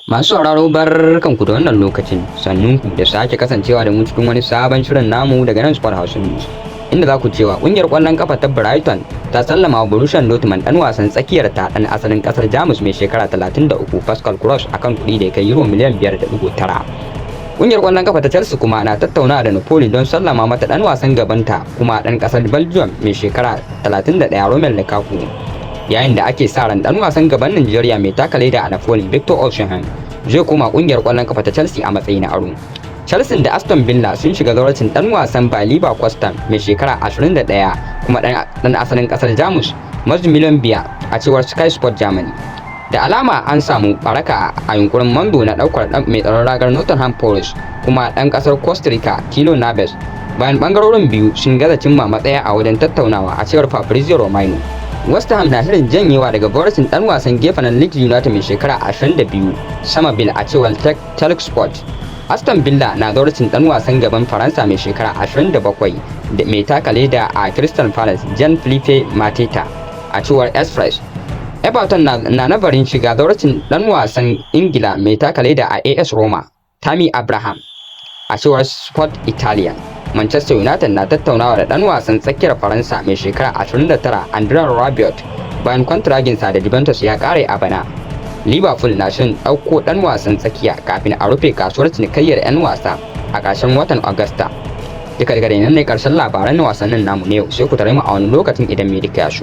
Masu sauraro, barkanku da wannan lokacin, sannunku da sake kasancewa da mu cikin wani sabon shirin namu daga nan Sport House News. Inda za ku cewa kungiyar kwallon kafa ta Brighton ta sallama wa Borussia Dortmund dan wasan tsakiyar ta dan asalin kasar Jamus mai shekara 33, Pascal Gross, akan kuɗi da ya kai euro miliyan 5.9. Kungiyar kwallon kafa ta Chelsea kuma na tattaunawa da Napoli don sallama mata dan wasan gabanta kuma dan kasar Belgium mai shekara 31, Romelu Lukaku. Yayin da ake sa ran dan wasan gaban Nigeria mai taka leda a Napoli, Victor Osimhen, zai koma kungiyar kwallon kafa ta Chelsea a matsayin aro. Chelsea da Aston Villa sun shiga zawarcin dan wasan Bayer Leverkusen mai shekara 21 kuma dan asalin kasar Jamus, Maximilian Bier, a cewar Sky Sport Germany. Da alama an samu baraka a yunkurin Mando na daukar mai tsaron ragar Nottingham Forest kuma dan kasar Costa Rica, Keylor Navas, bayan bangarorin biyu sun gaza cimma matsaya a wajen tattaunawa, a cewar Fabrizio Romano. West Ham na shirin janyewa daga zawarcin dan wasan gefen Leeds United mai shekara 22, Summerville, a cewar Talksport. Aston Villa na zawarcin dan wasan gaban Faransa mai shekara 27 da mai taka leda a Crystal Palace, Jean-Philippe Mateta, a cewar Express. Everton na nazarin shiga zawarcin dan wasan Ingila mai taka leda a AS Roma, Tammy Abraham, a cewar Sport Italian. Manchester United na tattaunawa da dan wasan tsakiyar Faransa mai shekara 29, Adrien Rabiot, bayan kwantiraginsa da Juventus ya kare a bana. Liverpool na shirin ɗauko dan wasan tsakiya kafin a rufe kasuwar cinikayyar 'yan wasa a ƙarshen watan Agusta. Duka daga nan ne ƙarshen labaran wasannin namu ne, sai ku tare mu a wani lokacin idan mai duka ya so.